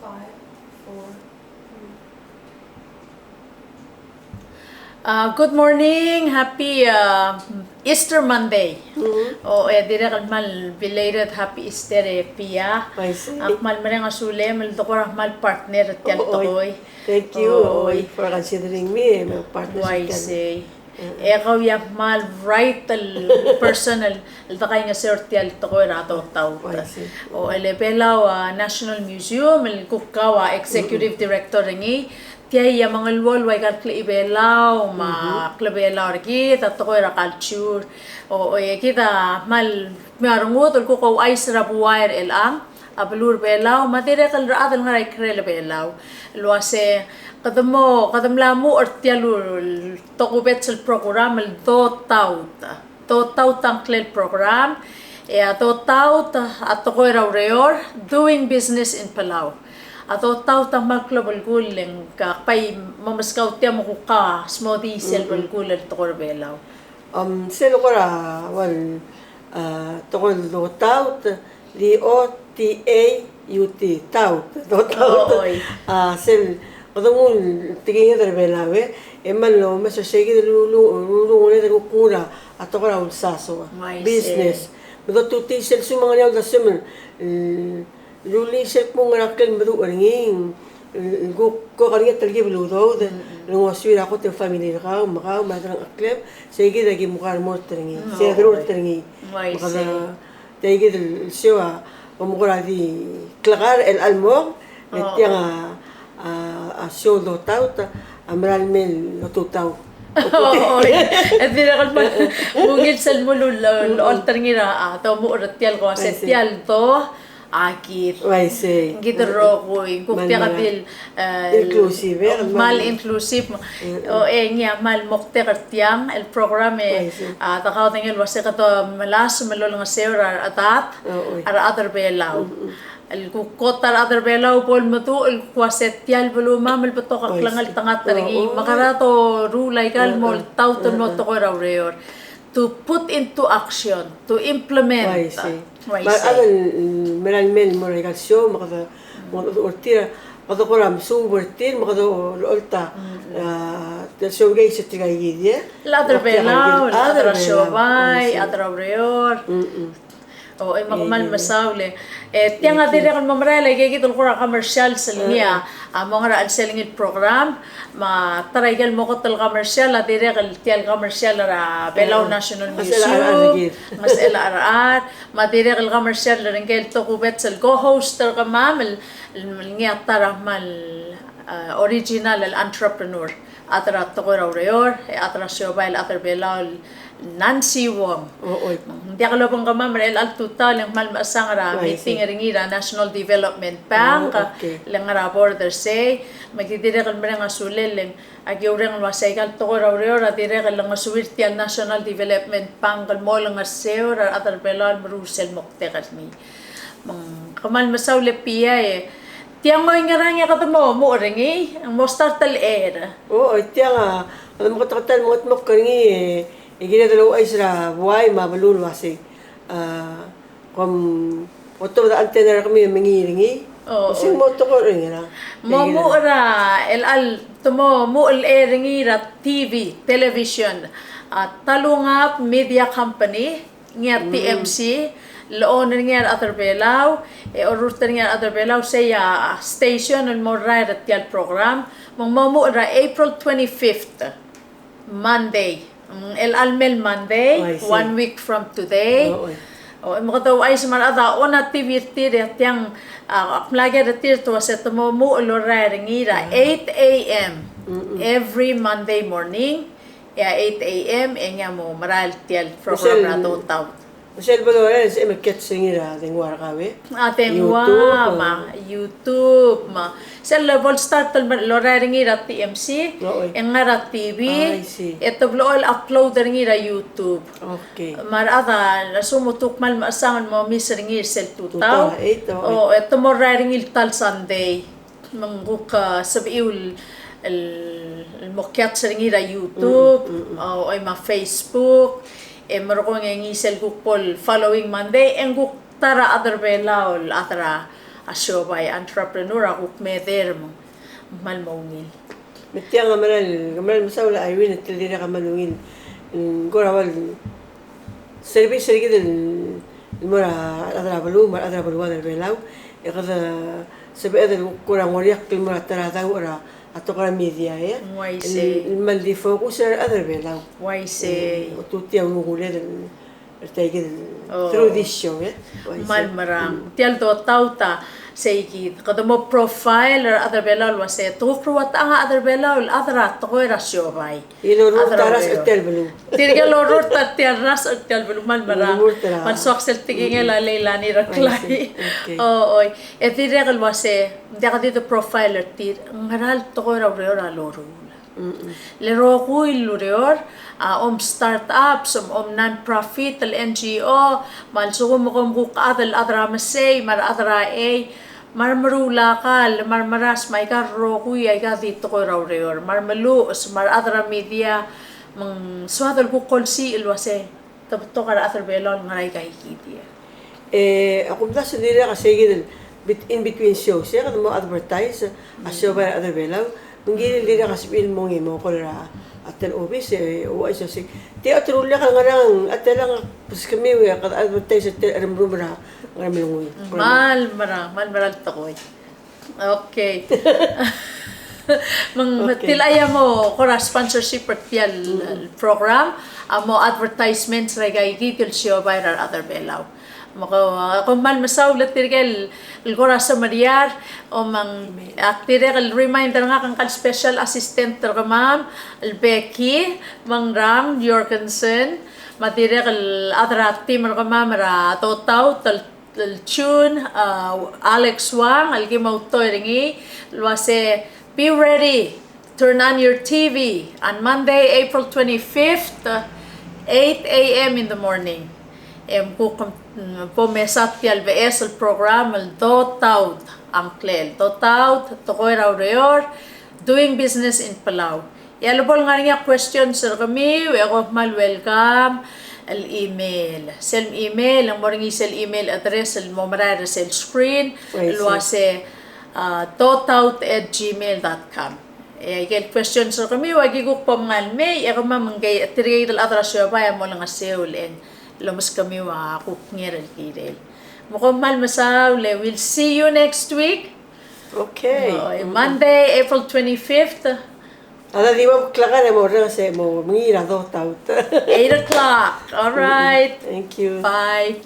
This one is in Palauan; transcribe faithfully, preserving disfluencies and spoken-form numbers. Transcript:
Five, four, three. Uh, good morning. Happy, uh, Easter Monday. Mm-hmm. O, e dirrek el kmal belated Happy Easter e Pia. Uaisei. Ak kmal mereng a sulem el dekora kmal partner er tia el tekoi. Thank you, oi, for considering me, me partner er tia el. Uaisei. E kau a kmal right el person el, el dekaingeseu er tia el tekoi er a dotaut. Uaisei. O, el Belau, a, National Museum, el kuk kau a executive director er ngii, tia a mengeluolu a ika el klechibelau, me a klebelau er kid, a tekoi er a culture. O, e kid a kmal, me a rengud el kuk ouchais er a buai er chelechang a beluu er Belau, me a dirrek el rechad el ngar er a ikrel Belau. El uase, kede mo, kede mla muchel er tia el tokubets el program el dotaut. Dotaut a ngklel program, e a dotaut a tekoi er a ureor, doing business in Palau. A dotaut a kmal klou a belkul e ng kuk bai mo meskau tia me kuk a smodii sel belkul el tekoi er Belau. Um, sel kora, well, uh, tekoi el dotaut, D O T A U T, taut, dotaut. O, oi. A, sel, kede nguu el tekinged er Belau, e, e kmal omes er sei kid el lu-, lu-, lu-, lunguned el kuk nguu a tekoi er a ulsaso, business. Me dotutii sel lsekum ng ngar er ngii a uldasu me, mm, rullii sel kmo ng ngar er ngii a klemeduch er ngii, e, kuk, kuk ngar er ngii a telkib el udoud, el ngosuir a kot el family er kau, me kau, me a delengcheklem, sei kid a ki mo kar mo er ngii, sei a delengcheklem er ngii. Me kede, tia kid el show a, bo mkora di klekar el chelmong, e tiang a, a, a show el dotaut, a mera el mei el tutau. Oi, e dirrek el kmal ungil sel mlo, lo, locholt er ngii er a, a, domuchel er tia el ko uase tia el do, a kid. Uaisei. Kid el rokui, kuk tia kid el, e, inclusive, e, kmal inclusive. O, e ngii a kmal moktek er tiang, el program e, a, dekaudengei el uase kede melasem me lolengeseu er a rechad, a rechad er Belau. El kuk kot a rechad er Belau bo lemeduch el kuk uase tia el belumam el betok a klengeltengat er ngii. Me kede doruul aika el mo oltaut el mo tekoi er a ureor. To put into action, to implement. Uaisei. Me a rechad el, mm, mera el mei el mo er aika el show, me kede, mo er tir, kede kora mesuub er tir, me kede olecholt a, a, tia el showcase er tirka kid, e. El chad er Belau, el chad er a siobai, chad er a ureor. O, e me kmal mesaul e. E, tiang a dirrek el mo merael aika kid el kora commercials el ngii a, a mo ngar er a chelsel ngii el program, me a ta er aike el mo kot el commercial a dirrek el tia el commercial er a Belau National Museum, me a sel cherechar, me a dirrek el commercial er ngike el tokubets el co-host er kemam el, el, el ngii a ta er a kmal, e, original el entrepreneur. Chad er a tekoi er a ureor, e chad er a siobai el chad er Belau el Nancy Wong. O, oi. Ng diak lobengkemam er chelecha el tutau e le ng kmal mechesang er a meeting er ngii er a National Development Bank, le ngar er a board er sei, me ki dirrek el mereng a sulel e le ng aki oureng el uase aika el tekoi er a ureor a dirrek el ngosuir tia el National Development Bank el mo olengeseu er a rechad er Belau el meruul sel moktek er ngii. Me ng kmal mesaul e Pia e. Tiang, oi, ngerang e kede mo, mo er ngii, mo start el air. O, oi, tiang a, kede mo keteketang el mo ngetmokl er ngii, e, e kired el ouchais er a buai me a beluu el uase, a, kom otobed a antenna er kemiu e mengiil er ngii. O, oi. Mo tekoi er ngii er a. Mo, mo er a, el, el, te mo, mo el air er ngii er a T V, television, a, Talungab Media Company, ngii a T M C, el owner er ngii a rechad er Belau, e orrurt er ngii a rechad er Belau, sei a station el mo rael er tia el program, me ng mo muchel er a April twenty-fifth, Monday. Mm, el chelecha el mei el Monday, one week from today. O, oi. O, e me kede ouchais me a rechad a own a T V er tir e tiang, a, ak mla ker er tir te uase te mo muchel el orael er ngii er a eight A M every Monday morning. E a eight A M e ngii a mo merael tia el program er a Dotaut. Sel bo lorael e sebechem el catch er ngii er a dengua er kau e? A dengua, me a YouTube, me a sel bo lstart el lorael er ngii er a T M C, e ngar er a T V, e te blechoel upload er ngii er a YouTube. Me a rechad a lsekum e te kmal mechesang el mo miss er ngii er sel tutau, e te mo rael er ngii el ta el Sunday. Me ng kuk, a, sebechiu el, el, el mo catch er ngii er a YouTube, a, oi me a Facebook, e merekong e ngii sel kuk bo el following Monday, e ng kuk ta er a chad er Belau, el chad er a, a siobai, entrepreneur a kuk mei er a, me ng kmal mo ungil. Me tiang a meral, meral mesaul a Irene, e te dirrek a kmal ungil. Ng kora ua el service er kid el mo er a rechad er a beluu, me a rechad er a beluad er a Belau, e kede sebeched el kora ngoriakl el mo er a ta er a dau er a a tekoi er a media, e. Uaisei. El, el kmal di focus er a rechad er a Belau. Uaisei. Mm, otutii a ululed er tia kid el, oh, through this show, e. Uaisei. Kmal merang. Mm. Tia el dotaut a sei kid, kede mo profile er a rechad er a Belau el uase, te kuk rua tang a rechad er a Belau el chad er a tekoi er a siobai. E lorurt a rasech er tia el beluu. Tirke el lorurt a tia el rasech er tia el beluu, kmal merang. Lorurt a. Kmal soak sel tekingel a Leilani Reklai. Uaisei. Okay. O, oi. E dirrek el uase, ng diak di de profile er tir, ngera el tekoi er a ureor a loruul. Mm-mm. Le rokui el ureor, a, om startups, om, om non-profit el N G O, me a lsekum kom kuk chad el chad er a mesei, me a rechad er a ei, me a remeruul a kall, me a remeras, me aika el rokui, aika di tekoi er a ureor, me a remeluches, me a rechad er a media, me ng soad el kuk olsiich el uase te betok a rechad er a Belau el ngar er aika ikid. E a kumdasu el dirrek a sei kid el bet-, in between shows, e kede mo advertise a siobai er a rechad er a Belau. Me ng kired el dirrek a sebechir el mo ngii, mo call er a tia el obis, e, uaisei. Tia a terullek el ngerang, a telang, beskemiu e kede advertise er tia el cheremrum er a Ngeremlengui. Kmal merang, kmal merang el tekoi. Okay. Me ng, okay, tilechang a mo kora sponsorship er tia el, mm-mm, el program, a mo advertisements er aika ikid el siobai er a rechad er a Belau. Me ko, kom kmal mesaul er tirke el, el kora semeriar, o me ng, ak dirrek el reminder, ngak a ngka el special assistant er kemam, el Becky, me ng Ram Jorgensen, me a dirrek el chad er a team er kemam er a Dotaut, el el June, uh, Alex Wang, el ki mo outoir er ngii, el uase, be ready, turn on your T V on Monday, April twenty-fifth, uh, eight A M in the morning. E mkuk, mm, bo mesa tia el beches el program el Dotaut a ngklel. Dotaut, tekoi er a ureor, doing business in Palau. E a lebo el ngar er ngii a questions er kemiu, e kom kmal welcome el email. Sel email, e ng mo er ngii sel email address el mo merael er sel screen, el uase, ah, dotaut at gmail dot com. E aike el questions er kemiu, aki kuk bo mngai el mei, e kemam ngke, tirke el chad er a siobai a mo olengeseu el omeskemiu a kuk ngar er a kirel. Me kom kmal mesaul, e we'll see you next week. Okay. Oi, Monday, April twenty-fifth. A di mo klakar e mo er se mo mengiil er a Dotaut. Eight o'clock. All right. Thank you. Bye.